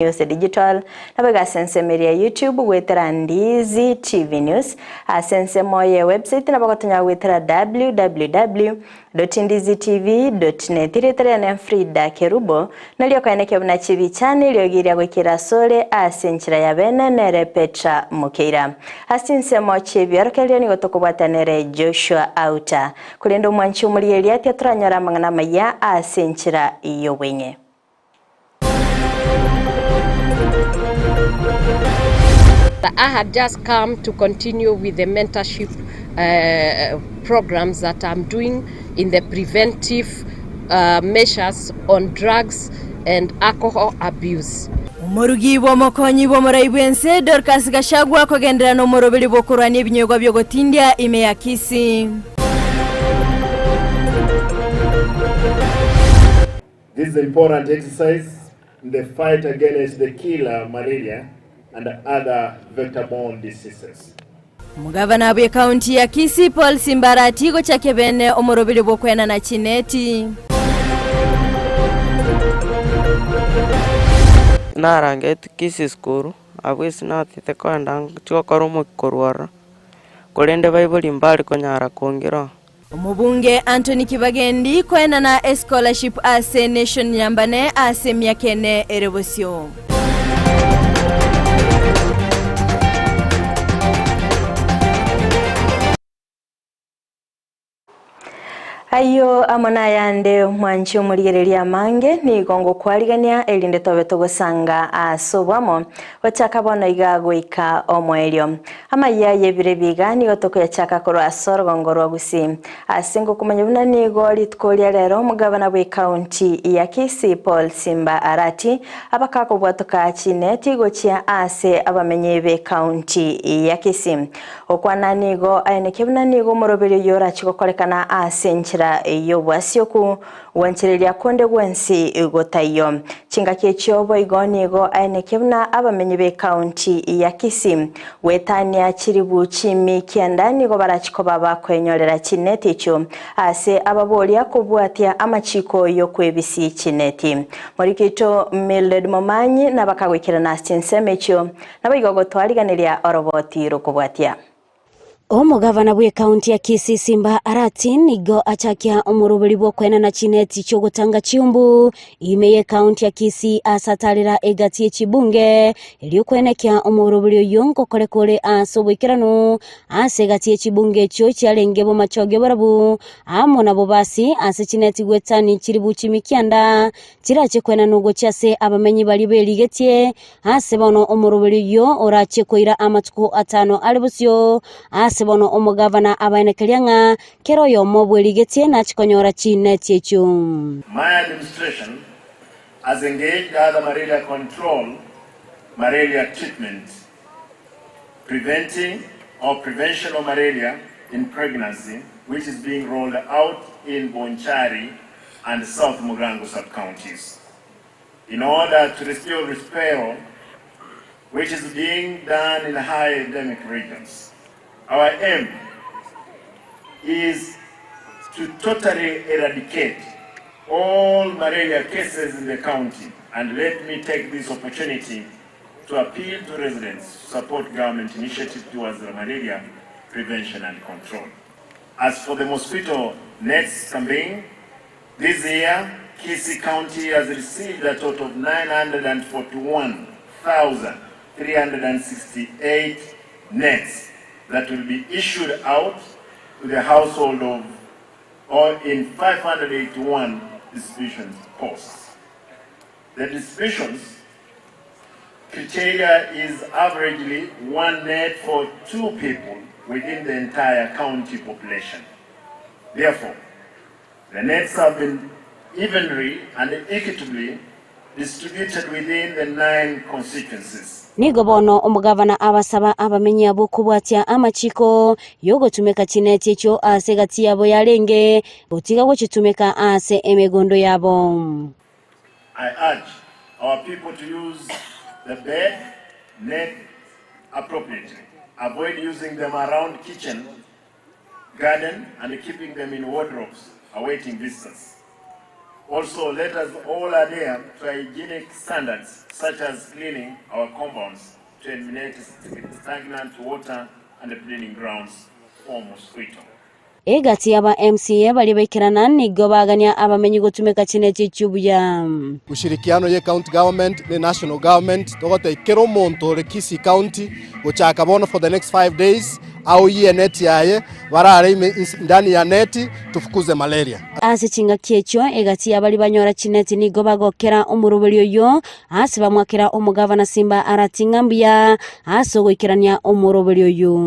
News Digital, naboigo ase ensemo eria ya YouTube goetera Ndizi TV News. Ase ensemo ye website nabo gotonyora goetera www.ndizitv.net. Erieta riane Frida Kerubo, nario okoenekia buna chibicha na eriogi riria goikera asore ase enchera ya bene nere Petra Mokeira. Ase chinsemo chi'ebiorokererio nigo tokobwata nere Joshua Auta. Korende omwanchi omorigereria tiatoranyore amang'ana amaya ase enchera y'obweng'e. I had just come to continue with the mentorship uh, programs that I'm doing in the preventive uh, measures on drugs and alcohol abuse. Omorugi bw'omokonyi bw'omorai bw'ense Dorcas Gachagua kogenderera nomoroberi bw'okorwania ebinywegwa bi'ogotindia ime ya Kisii. This is important exercise in the fight against the killer malaria and other vector-borne diseases. Omogavana bw'ekaunti ya Kisii Paul Simbarati gochakia bene omoroberi bw'okoenana chineti. Narangetie Kisii School, abwo ase natete kogenda ngochia gokora omokia korwa ororo, korende baibori mbare konyara kongira oo. Omobunge Anthony Kibagendi koenana escholarship ase Nation Nyambane ase emiaka ene ere bosio. Ayio amo nayande mwanche omorigereria amange, nigo ngokwarigania erinde tobe togosanga ase oboamo, gochaka bono iga goika omoerio. Amayia y'ebiro ebi iga nigo tokoyachaka korwa ase orogongo rwa Gusii. Ase ngokomanya buna nigo rituko ria rero omogabana bw'ecounty ya Kisii Paul Simba Arati abakakobwatoka chineti gochia ase abamenyi b'ecounty ya Kisii. Gokwana nigo aenekia buna nigo omoroberio oyio orache gokorekana ase enchera y'obwasioku Gwanchereria konde gwensi gotaiyo. Chingaki echio boigo nigo aenekia buna abamenyi b'ekaunti ya Kisii goetania chiribu chimi kianda nigo barachi koba bakoenyorera chineti echio ase ababoria kobwatia amachiko y'okwebisi chineti. Moriki oito Mildred Momanyi nabakagoikerana ase chinsemo echio naboigo gotwariganeria oroboti rokobwatia. Omogavana bw'ekaunti ya Kisii Simba Arati nigo achakia omoroberi bw'okoenana chineti chi'ogotanga chiumbu ime y'ekaunti ya Kisii ase atarera egati ye chibunge erio koenekia omoroberi oyio ngokoreka ore ase oboikeranu ase egati ye chibunge echio chiarenge bomachoge borabu amo na bobasi ase chineti gwetani chiribu chimikianda chirache koenanwa gochia ase abamenyi baria berigetie Ase bono omoroberi oyio orachie koira amatuko atano are bosio, ase bono omogavana abaenekeria ng'a kera oyomo bwerigetie nachie konyora chineti echio. My administration has engaged other malaria control, malaria treatment, preventing or prevention of malaria in pregnancy which is being rolled out in Bonchari and South Mugirango sub-counties. In order to restore referral which is being done in high endemic regions. Our aim is to totally eradicate all malaria cases in the county and let me take this opportunity to appeal to residents to support government initiative towards the malaria prevention and control. As for the mosquito nets campaign, this year Kisii County has received a total of 941,368 nets that will be issued out to the household of or in 581 distribution posts. The distributions criteria is averagely one net for two people within the entire county population. Therefore, the nets have been evenly and equitably distributed within the nine constituencies. Nigo bono omogavana abasaba abamenyi abwo kobwatia amachiko y'ogotumeka chineti echio ase egati yabo yarenge, gotiga gochitumeka ase emegondo yabo. I urge our people to use the bed net appropriately. Avoid using them around kitchen, garden and keeping them in wardrobes awaiting visitors. Also, let us all adhere to hygienic standards such as cleaning our compounds to eliminate stagnant water and breeding grounds for mosquito. Egati y'aba MCA baria baikerana nigo bagania abamenyi gotumeka chineti echio buya. Ushirikiano ye county government ne national government togotebia kera omonto ore Kisii county gochaka bono for the next 5 days aoyie eneti yaye barare ime ndani ya neti tufukuze malaria. Ase chingaki echio egati y'abaria banyora chineti nigo bagokera omoroberi oyio ase bamwakera omogavana Simba Arati ng'a mbuya ase ogoikerania omoroberi oyio.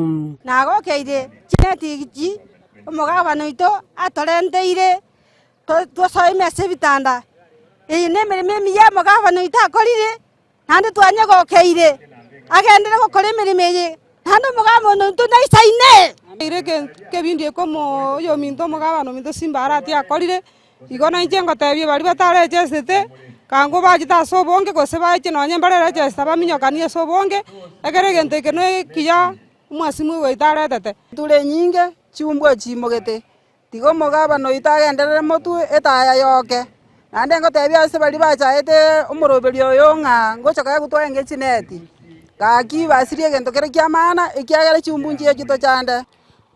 Nagokeire chineti echi omogabana oito atorenteire tosoe ime ase ebitanda. Eye nemeremo emiya omogabana oito akorire, naende twanyegokeire agenderere gokora emeremo eye, naende omogabana oito naisaine. Eire ekebindi eke oyominto omogabana ominto Simba Arati akorire, igo nainche ngotebia baria batarechesete, kango bachete ase obonge gose bache nonye mbare rechesete baminyokanie ase obonge, ekero egento eke nekiya omwasimu oyo oito aretete. Ture enyinge chiumbwa chimogete, tiga omogabana oito agenderere motwe etaya yoke. Naende ngotebia ase baria bachaete omoroberi oyo ng'a ngocha konya gotwaenga chineti, gaki basirie egento kere kia maana ekiagera chiumbu nchiachi tochande.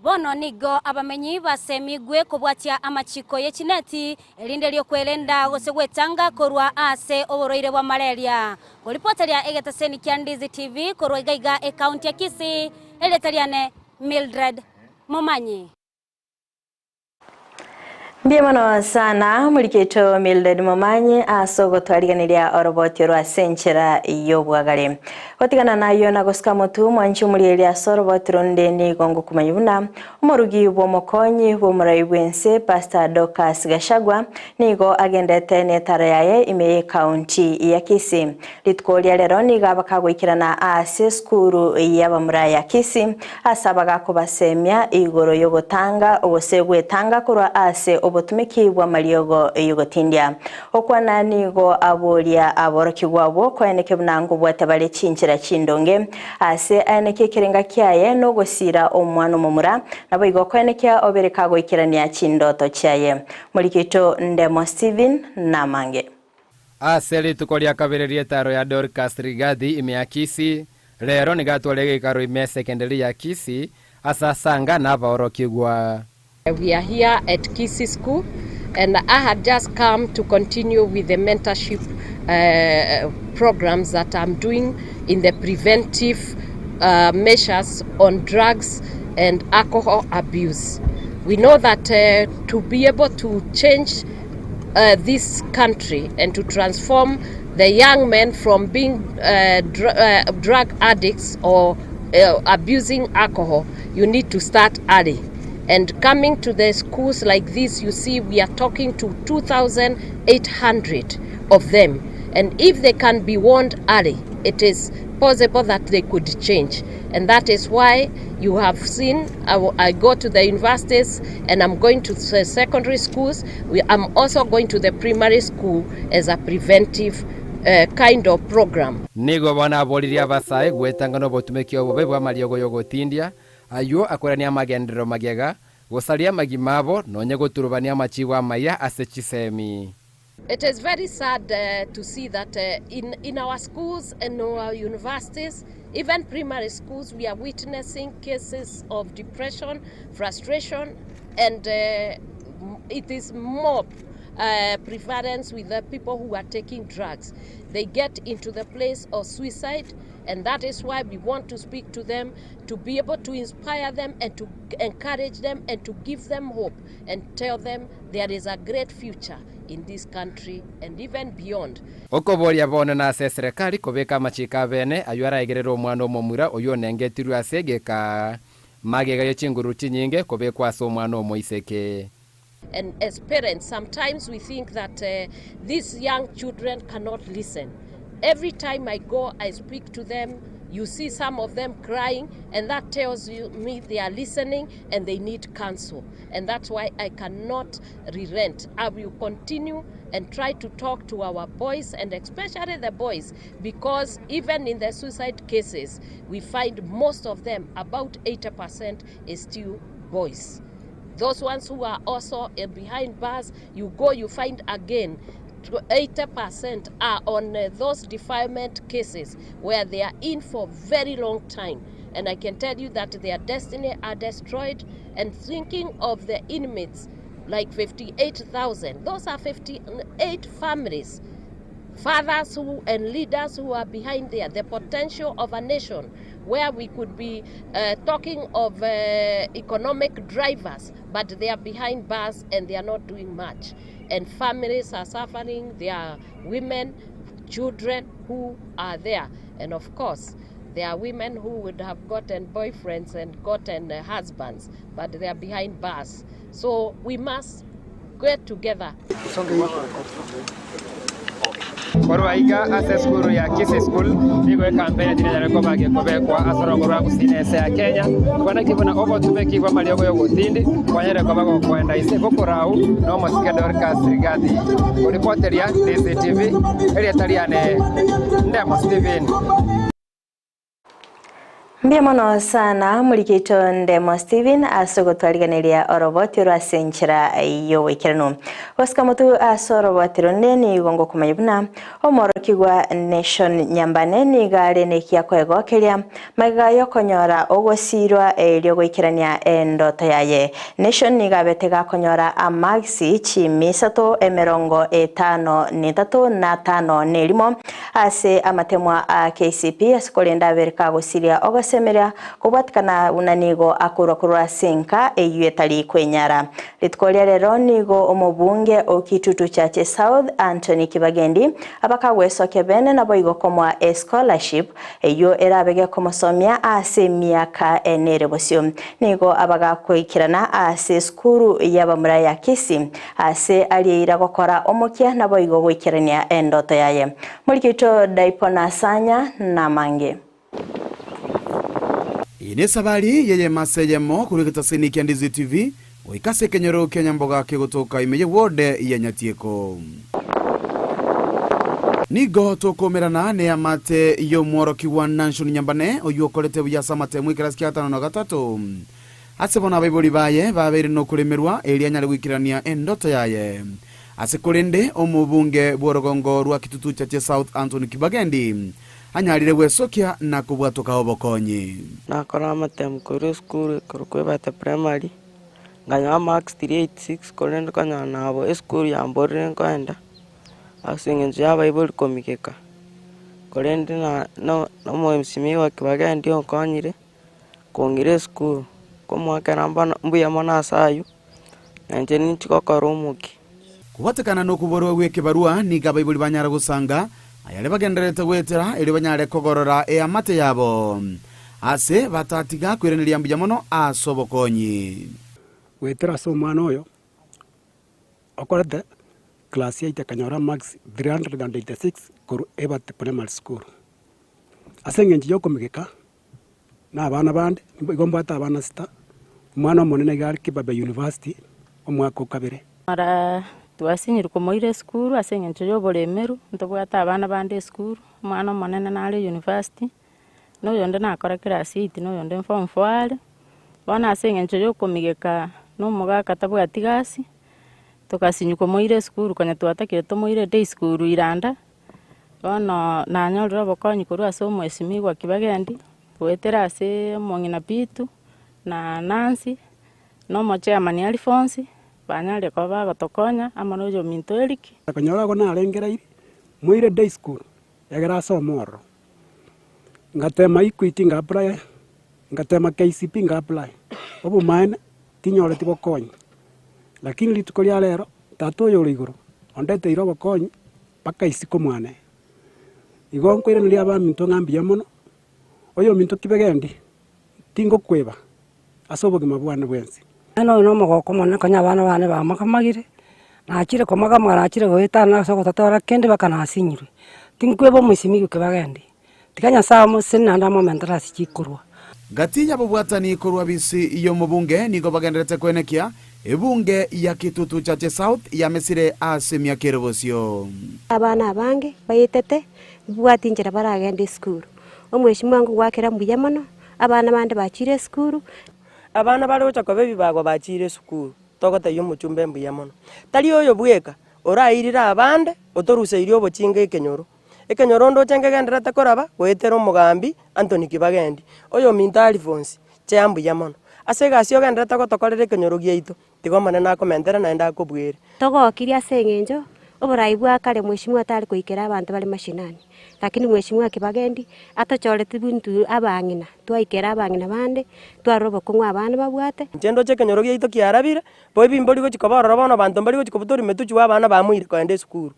Bono nigo abamenyi basemigwe kobwatia amachiko ye chineti, erinde ri'okwerenda gose gwetanga korwa ase oborwaire bwa malaria. Ngoripoteria egetaseni kia Ndizi TV korwa iga iga ekaunti ya Kisii, erieta riane Mildred Momanyi. Mbuya mono sana omoriketo Mildred Momanyi ase ogotwarigeneria oroboti orwo ase enchera y'obwagare. Gotigana nayio na gosika motwe omwanchi omorieria ase oroboti ronde nigo ngokumanya buna omorugi bw'omokonyi bw'omorai bw'ense Pastor Dorcas Gachagua nigo agendete netara yaye ime y'ecounty ya Kisii. Rituko ria rero nigo abakagoikerana ase esukuru y'abamura ya Kisii ase abagakobasemia igoro y'ogotanga gose gwetanga korwa ase obotumeki bw'amariogo y'ogotindia. Okwana nigo aboria aborokigwa abwo koeneke buna ngobwate bare chinchera chindonge ase aeneke ekerenga kiaye nogosira omwana omomura, naboigo koenekia obere kagoikerania chindoto chiaye. Morikito Ndemo Stephen namange. Ase rituko ria kabere ri'etaaro ya Dorcas Rigathi ime ya Kisii, rero nigo atware egeikaro ime esekenderi ya Kisii ase asanga nabaorokigwa. We are here at Kisii School and I had just come to continue with the mentorship programs that I'm doing in the preventive measures on drugs and alcohol abuse. We know that to be able to change this country and to transform the young men from being drug addicts or abusing alcohol, you need to start early. And coming to the schools like this, you see we are talking to 2,800 of them. And if they can be warned early, it is possible that they could change. And that is why you have seen I go to the universities and I'm going to the secondary schools. I'm also going to the primary school as a preventive kind of program. Nigo bono aboririe abasae gwetanga nobotumeki obobe bw'amariogo y'ogotindia, ayio akorania amagenderero magega, gosaria amagima abo, nonye goturubania amachibo amaya ase chisemi. It is very sad to see that in our schools and our universities, even primary schools, we are witnessing cases of depression, frustration, and it is more prevalence with the people who are taking drugs. They get into the place of suicide, and that is why we want to speak to them, to be able to inspire them and to encourage them and to give them hope and tell them there is a great future in this country and even beyond. Okoboria bono nase eserekari kobeka amachiko abene ayio araegerere omwana omomura oyio onengetirwe ase egeka magega ye chinguru chinyinge kobekwa ase omwana omoiseke. And as parents, sometimes we think that these young children cannot listen. Every time I go, I speak to them. You see some of them crying, and that tells me they are listening and they need counsel. And that's why I cannot relent. I will continue and try to talk to our boys, and especially the boys, because even in the suicide cases, we find most of them, about 80%, is still boys. Those ones who are also behind bars, you go you find again 80% are on those defilement cases where they are in for very long time. And I can tell you that their destiny are destroyed and thinking of the inmates like 58,000. Those are 58 families fathers who and leaders who are behind there, the potential of a nation where we could be uh, talking of uh, economic drivers, but they are behind bars and they are not doing much. And families are suffering, there are women, children who are there. And of course, there are women who would have gotten boyfriends and gotten uh, husbands, but they are behind bars. So we must get together. Korwa aiga ase esukuru ya Kisii School nigo ekampeni etari enyare koba gekobekwa ase orogongo rwa Gusii na ense ya Kenya, kwanaki buna obotumeki bw'amariogo y'obotindi kwanyare koba gokoenda inse bokorau na omosike Dorcas Rigathi. Koripoteria DCTV, erieta riane Ndemo Stephen. Mbuya mono sana morigeito Ndemo Stephen ase ogotwariganeria oroboti oro ase enchera y'oboikeranu. Gosika motu ase oroboti ronde nigo ngokomanya buna omworokigwa Nation Nyambane nigo are nekiya koegokeria magega yokonyora ogosiirwa erio goikerania endoto yaye. Nation nigo abete gakonyora amagisi chimi isato emerongo 53 na tano nerimo Ase amatemwa a KCPE ase korende abere kagosiria ogosemeria kobwatikana buna nigo akorwa korwa ase enka eyio etari kwenyara. Rituko ria rero nigo omobunge o Kitutu Chache South Anthony Kibagendi abakagwesokia bene naboigo komoa escholarship eyio erabe gekomosomia ase emiaka ene ere bosio. Nigo abagakoikerana ase esukuru y'abamura ya Kisii Ase arieira gokora omokia naboigo goikerania endoto yaye. Morikito Daipona Sanya namange. Eye nesabari y'eyemo ase eyemo korwa egetaseni kia Ndizi TV goika ase ekenyoro kia Nyamboga kegotoka ime ye ward ya Nyatieko. Nigo tokoumerana neamate y'omworokigwa Nanshon Nyambane oyio okorete buya ase amatemo ekerasi kia gatano na gatato. Ase bono abaibori baye babeire nokoremerwa, erio anyare goikerania endoto yaye. Ase korende omobunge bw'orogongo rwa Kitutu Chache South Anthony Kibagendi anyarire gwesokia na kobwatoka obokonyi. Nakora amatemu korwa esukuru ekero kwebate primary, nkanyora marks 386 korende konyora nabo esukuru yamborire nkoenda, ase eng'encho ya abaibori komigeka. Korende na no omosimia Kibagendi onkonyire. Kong'ira esukuru, komoakera mbuya mono ase ayio, na inche ninchi gokora omokia. Kobwatekana nokoborwa gw'ekebarua nigo abaibori banyare gosanga ayare bagendererete goetera erio banyare kogorora eamate yabo ase batatiga koiraneria mbuya mono ase obokonyi. Goetera ase omwana oyo, okorete class eight akanyora marks 386 korwa Ebati Primary School. Ase eng'encho ya okomigeka. Na abana bande, igo mbwate abana sita, omwana omonene iga are Kibabe University, omwaka o kabere. Mara twasinyirwe komoira esukuru ase eng'encho ya oboremeru, ntobwate abana bande esukuru, omwana omonene nare university, na oyonde nakora class eight na oyonde form four are, bono ase eng'encho ya okomigeka na omogaka tabwati gasi, togasinywa komoira esukuru konya twatakire tomoire day school iranda. Bono nanyorire obokonyi korwa ase omwesimigwa Kibagendi, goetera ase omong'ina Pitu, na Nancy, na omochairman Alphonse, banyarire koba bagotokonya amo na oyominto Eric. Akanyora agwo narengereiri, moire day school, egere asome ororo. Ngatema Equity nga apply, ngatema KCPE nga apply, obomaene tinyoreti bokonyi. Lakini rituko ria rero, tata oyo ore igoro, ondeteire obokonyi. Mpaka isiko mwane. Igo nkoiraneria abaminto ng'a mbuya mono, oyominto kibegendi, tingokweba ase obogima bwane bwensi. Nere oyo nomogoko omonene konya abana bane bamagamagire, nachire komagamaga nachire goetana ase ogotatora kende mpaka nasinyirwe. Tinkweba omoisimigwe kibagendi, tiga Nyasaye amosesenie naende amomentere ase chikorwa. Gati y'ababwatani korwa bisi y'omobunge nigo bagendererete koenekia Ebunge ya Kitutu Chache South yamesire ase emiaka ere bosio. Abana abange baetete, mbabwati inchera baragende esukuru. Omweshimiwa ngogoakera mbuya mono, abana bande bachire esukuru. Abana bare gocha koba ebibago bachiire esukuru, togotebia omochumba mbuya mono. Tari oyo bweka, orairire abande, otoruseirie obochinga ekenyoro. Ekenyoro ndoche nkegendererete koraba, goetera omogambi Anthony Kibagendi, oyominto Alphonse, chea mbuya mono. Ase egasi ogendererete gotokorera ekenyoro giaito, tiga Omonene akomentere naende akobuere. Togokirie ase eng'encho oborai bwa kare mweshimiwa tari goikera abanto bare mashinani, lakini mweshimiwa Kibagendi atochoreti intwe abang'ina, twaikera abang'ina bande, twarora obokong'u abana babwate. Inche ndoche ekenyoro giaito kiarabire, boibi mbori gochia koba ororo bono abanto mbari gochia kobutora emetuchwa abana bamoire kogenda esukuru.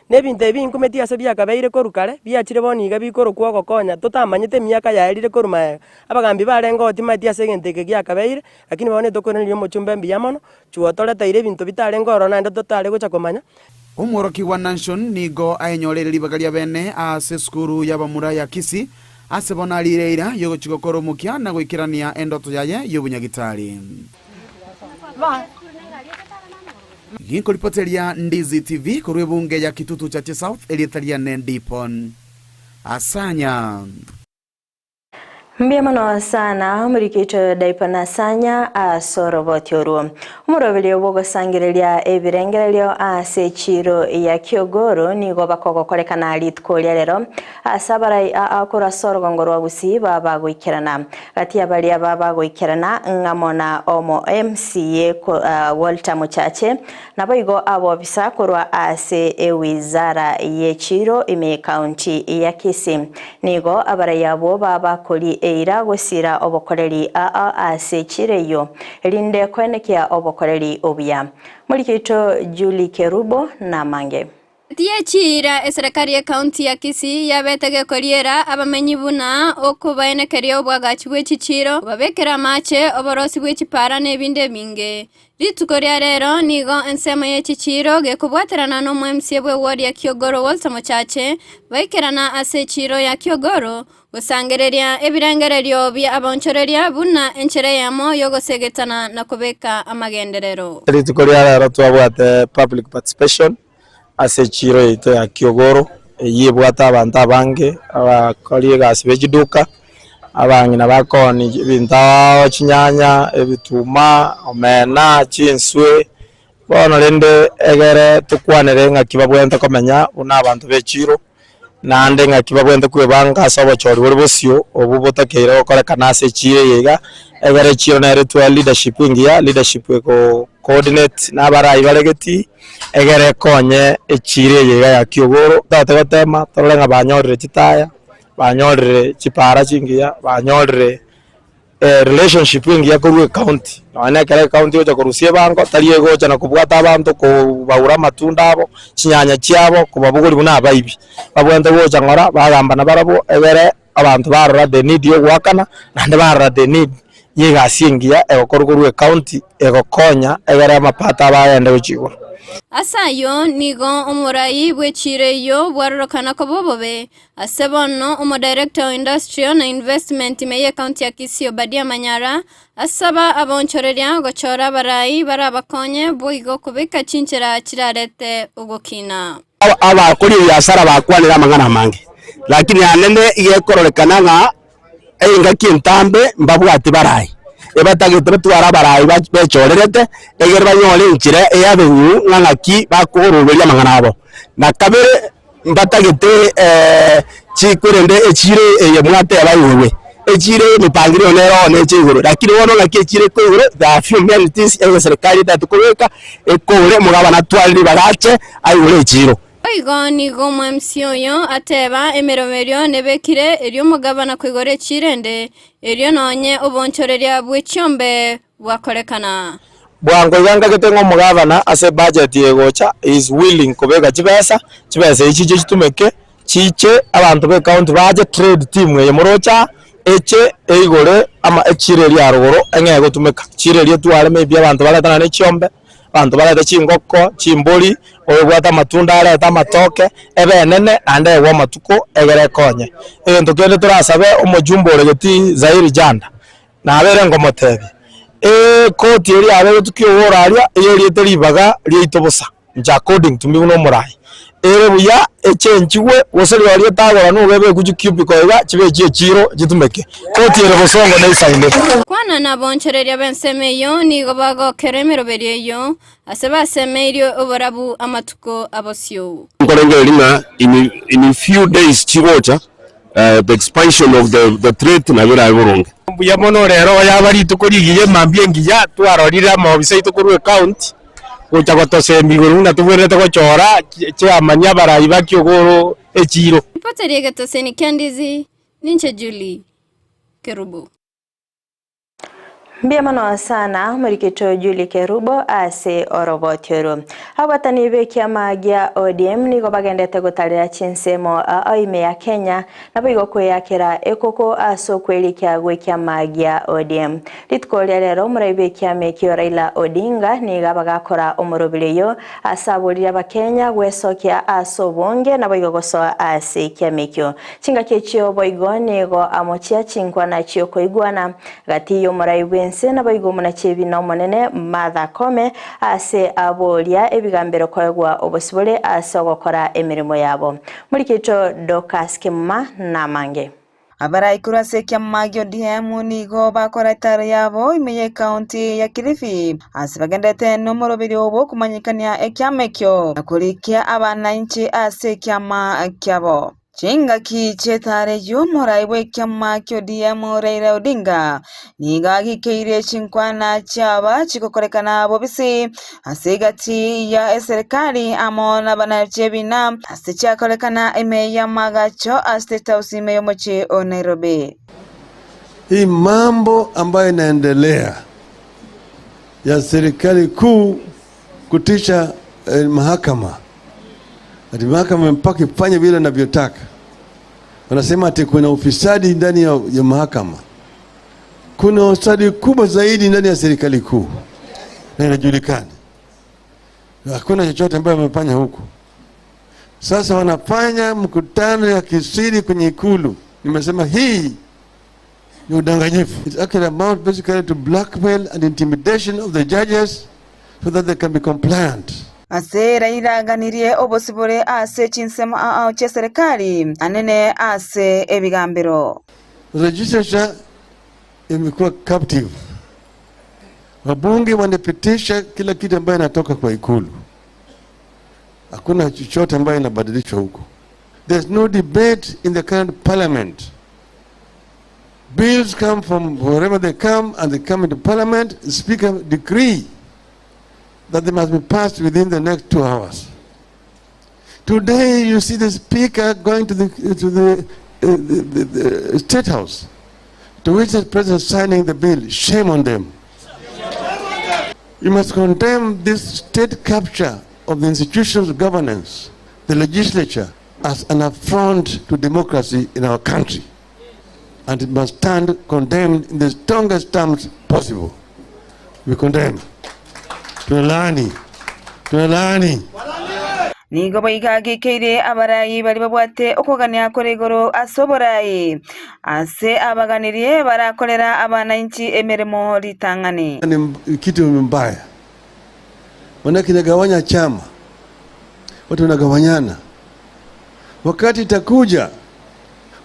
Na ebinto ebi nkumeti ase biakabeire korwa kare, biachire bono iga bikorokwa ogokonya, totamanyete emiaka yaerire korwa magega. Abagambi barenge oo timaeti ase egento eke giakabeire, lakini bono etokoiraneria omochumba mbuya mono, chwotoreteire ebinto bitarenge ororo naende totare gocha komanya. Omworokigwa Nanshon nigo aenyoreire ribaga ria bene ase esukuru y'abamura ya Kisii, ase bono ariire eira y'ogochia gokora omokia na goikerania endoto yaye y'obunyagitari. Ginkoripoteria Ndizi TV korwa ebunge ya Kitutu Chache South, erieta riane Dipon Asanya. Mbuya mono sana omorikito Dipon Asanya ase oroboti orwo. Omoroberio bw'ogosangereria ebirengererio ase echiro ya Kiogoro nigo bakogokorekana rituko ria rero ase abarai aa korwa ase orogongo rwa Gusii babagoikerana. Gati ya baria babagoikerana ng'amo na omo MCA Walter Muchache, naboigo abobisa korwa ase ewizara y'echiiro ime y'ecounty ya Kisii. Nigo abarai abwo babakori eira gosira obokoreri aa ase echiiro eyio, erinde koenekia obokoreri obuya. Morikito Julie Kerubo namange. Tiyechiira eserekari y'Ekaunti ya Kisii yabete gekoriera abamenyi buna okobaenekeria obwagachi bwe chichiiro, kobabekera amache, oborosi bwe chipara na ebinde ebinge. Rituko ria rero nigo ensemo ye chichiiro gekobwaterana n'omo-MCA bw'eward ya Kiogoro Walter Mochache baikerana ase echiiro ya Kiogoro gosangereria ebirengererio bia abaonchoreria buna enchera eyemo y'ogosegetana na kobeka amagenderero. Rituko ria rero twabwate public participation ase echiiro yaito ya Kiogoro, eyio ebwate abanto abange abakori egasi be chiduka, abang'ina bakoonia ebinto ao chinyanya, ebituma, omena, chinswe. Bono rende egere tokwanere ng'aki babwenerete komenya buna abanto be echiiro, naende ng'aki babwenerete kwebanga ase obochori bore bosio obwo botakeire gokorekana ase echiiro eye iga, egere echiiro nere etware leadership engiya, leadership ego coordinate na abarai bare getii, egere ekonye echiiro eye iga ya Kiogoro. Totagete gotema torore ng'a banyorire chitaya, banyorire chipara chingiya, banyorire relationship engiya korwa ecounty, nonya na ekero ecounty egocha korusia ebango, tari egocha na kobwata abanto kobaura amatunda abo, chinyanya chiabo, kobabogoria buna abaibi. Babwenerete gocha ng'ora, bagamba nabarabwo egere abanto barora the need ya ogoakana, naende barora the need ya egasi engiya egokorwa korwa ecounty, egokonya egere amapato abo agende gochia igoro. Ase ayio nigo omorai bw'echiiro eyio bwarorokana koba obobe, Ase bono, Omodirector o Industrial na Investment ime y'Ecounty ya Kisii Obadia Manyara asaba abaonchoreria gochora abarai barabakonye boigo kobeka chinchera chirarete ogokina. Abakori ebiasara bakwanire amang'ana amange, lakini anene iga ekororekana ng'a engaki entambe mbabwati barai, ebatagete batware abarai bechorerete, egere banyore enchera eavenue ng'a ng'aki bakoroberia amang'ana abo. Na kabere mbatagete chikorende echiro eye mwateba igorwe, echiro eye emepangilio nere oo neche igoro, lakini bono ng'aki echiro eko igoro there are few amenities eye eserikari etagete kobeka, ekore omogabana atware ribaga ache aigore echiro. Boigo nigo omwemsi oyo ateba, Emeroberio nebekire erio omogabana koigora echiro ende, erio nonye oboonchoreria bwe chiombe bwakorekana. Bwango iga nkagete ng'a omogavana ase ebudget egocha he is willing kobeka chibesa, chibesa echi chiche chitumeke, chiche abanto ba ecounty bache trade team eye moroche aa, eche eigore ama echiro eria ya rogoro eng'e egotumeka. Chiro eria etware maybe abanto barete nonye na chiombe, abanto barete chingoko, chimbori, oyobwate amatunda arete amatoke, ebe enene naende egwe amatuko egere ekonye. Egento kende torasabe omojumbe ore getii Zairi Janda, Nabeire nkomotebia, Ekoti eria yabegetwe ki'ogoora aria eyeriete ribaga riaito bosa, inche according to me buna omoraai. ere buya echenchigwe gose rirorio etagora nigo ebekwe chicubicle iga chibe chie echiro chitumeke. Koti ere bosongo neisaine. Kwana nabonchoreria b'ensemo eyio nigo bagokera emeroberio eyio, ase basemeirie oborabu amatuko abosio. Nkorengereria ng'a in in few days chigocha the expansion of the the trade nabo erabe boronge. Mbuya mono rero yaba rituko rigiya emambia engiya twarorire amaofisa aito korwa ecounty gocha gotosemia igoro buna tobwenerete gochora chiamani abarai ba kiogoro echiro. Ripota ri'egetoseni kia Ndizi, ninche Julie Kerubo. Mbuya mono sana morikito Julie Kerubo ase oroboti oro. Abatani b'ekiama gia ODM nigo bagendete gotarera chinsemo ao ime ya Kenya naboigo kweyakera ekoko ase okwerikia gw'ekiama gia ODM. Rituko ria rero omorai bw'ekiama ekio Raila Odinga nigo abagakora omorobiri oyio ase aborire abakenya gwesokia ase obonge naboigo gosoa ase ekiama ekio. Chingaki echio boigo nigo amochia chinkwana chi'okoigwana gati y'omorai bw'ense naboigo omonachiebi omonene Martha Koome ase aboria ebigambero koegwa obosibore ase ogokora emeremo yabo. Morikito Dorcas Kemuma namange. Abarai korwa ase ekiama gia ODM nigo bakora etaro yabo ime y'ecounty ya Kilifi ase bagenderete nomoroberio obo okomanyekania ekiama ekio na korikia abananchi ase ekiama kiabo. Chingaki chi'etaro eyio omorai bw'ekiama kia ODM Raila Odinga nigo agikeirie chinkwana chiaba chigokorekana bobisi ase egati ya eserekari amo nabananchi ebina ase chiakorekana ime y'amagacho a State House ime y'omochie o Nairobi. Hii mambo ambayo inaendelea ya serikali kuu kutisha mahakama ati mahakama mpaka ifanye vile inavyotaka. Wanasema ati kuna ufisadi ndani ya mahakama. Kuna ufisadi kubwa zaidi ndani ya serikali kuu na inajulikana. Hakuna chochote ambayo wamefanya huku. Sasa wanafanya mkutano ya kisiri kwenye Ikulu. Nimesema hii ni udanganyifu. It's actually amount basically to blackmail and intimidation of the judges so that they can be compliant. Ase Raila obosibore ase chinsemo ao chia serikali anene ase ebigambero. Legislature imekuwa captive. Wabunge wanapitisha kila kitu ambayo inatoka kwa Ikulu. Hakuna chochote ambayo inabadilishwa huko. There's no debate in the current parliament. Bills come from wherever they come and they come into parliament. The speaker decree that they must be passed within the next 2 hours. Today you see the speaker going to the State House to witness the president signing the bill. Shame on them. You must condemn this state capture of the institutions of governance, the legislature, as an affront to democracy in our country. And it must stand condemned in the strongest terms possible. We condemn. Tunalaani. Tunalaani. Nigo baigagikeire abarayi bari babwate okogania kore igoro ase oborayi ase abaganirie barakorera abananchi emeremo ritang'ani. Ni kitu mbaya. Manake inagawanya chama. Watu wanagawanyana. Wakati itakuja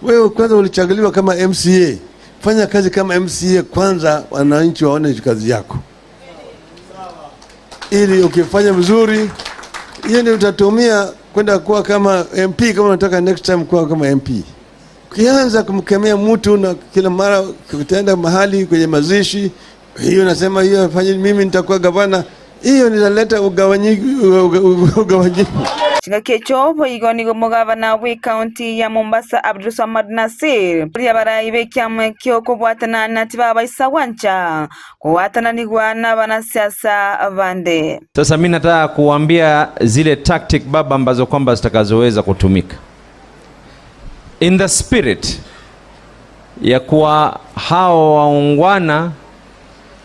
wewe kwanza ulichaguliwa kama MCA. Fanya kazi kama MCA kwanza, wananchi waone kazi yako. Ili ukifanya vizuri, hiyo ndio utatumia kwenda kuwa kama MP kama unataka next time kuwa kama MP. Ukianza kumkemea mtu na kila mara utaenda mahali kwenye mazishi, hiyo nasema hiyo afanye mimi nitakuwa gavana, hiyo inaleta ugawanyiko. Chingaki echo boigo nigo omogavana bwe county ya Mombasa Abdulswamad Nassir ria barayi b'ekiama ekio kobwatana na tibabaisa gwancha kobwatananigwa na abanasiasa bande. Sasa mimi nataka kuambia zile tactic baba ambazo kwamba zitakazoweza kutumika in the spirit ya kuwa hao waungwana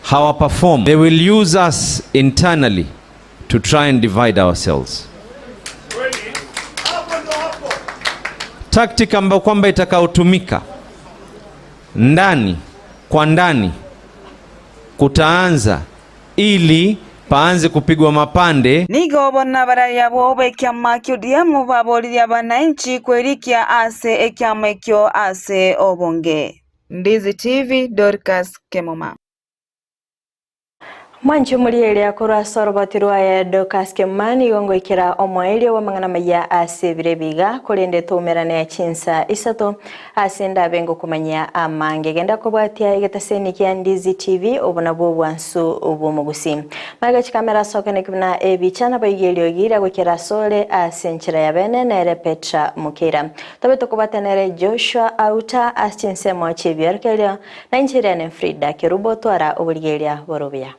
hawaperform. They will use us internally to try and divide ourselves. Tactic ambayo kwamba itakayotumika ndani kwa ndani kutaanza ili Paanze kupigwa mapande. Nigo bono abarai abwo b'ekiama kia ODM baboririe abanainchi kwerikia ase ekiama ekio ase obonge. Ndizi TV, Dorcas Kemuma. Mwanche morigereria korwa ase oroboti rwaye Dorcas Kemuma nigo ngoikera omoerio bw'amang'ana maya ase ebiro ebi iga, korende toumerane chinsa isato ase ndabe ngokomanyia amange. Genda kobwatia egetaseni kia Ndizi TV, obo nabwo obwansu bw'omogusii. Magega chikamera ase okeneki buna ebicha naboigo eriogi riria goikera asore ase enchera ya bene nere Petra Mukeira. Tobe tokobwata nere Joshua Auta ase chinsemo chi'ebiorokererio, na inche Irene Frida Kerubo twara oborigereria bore obuya.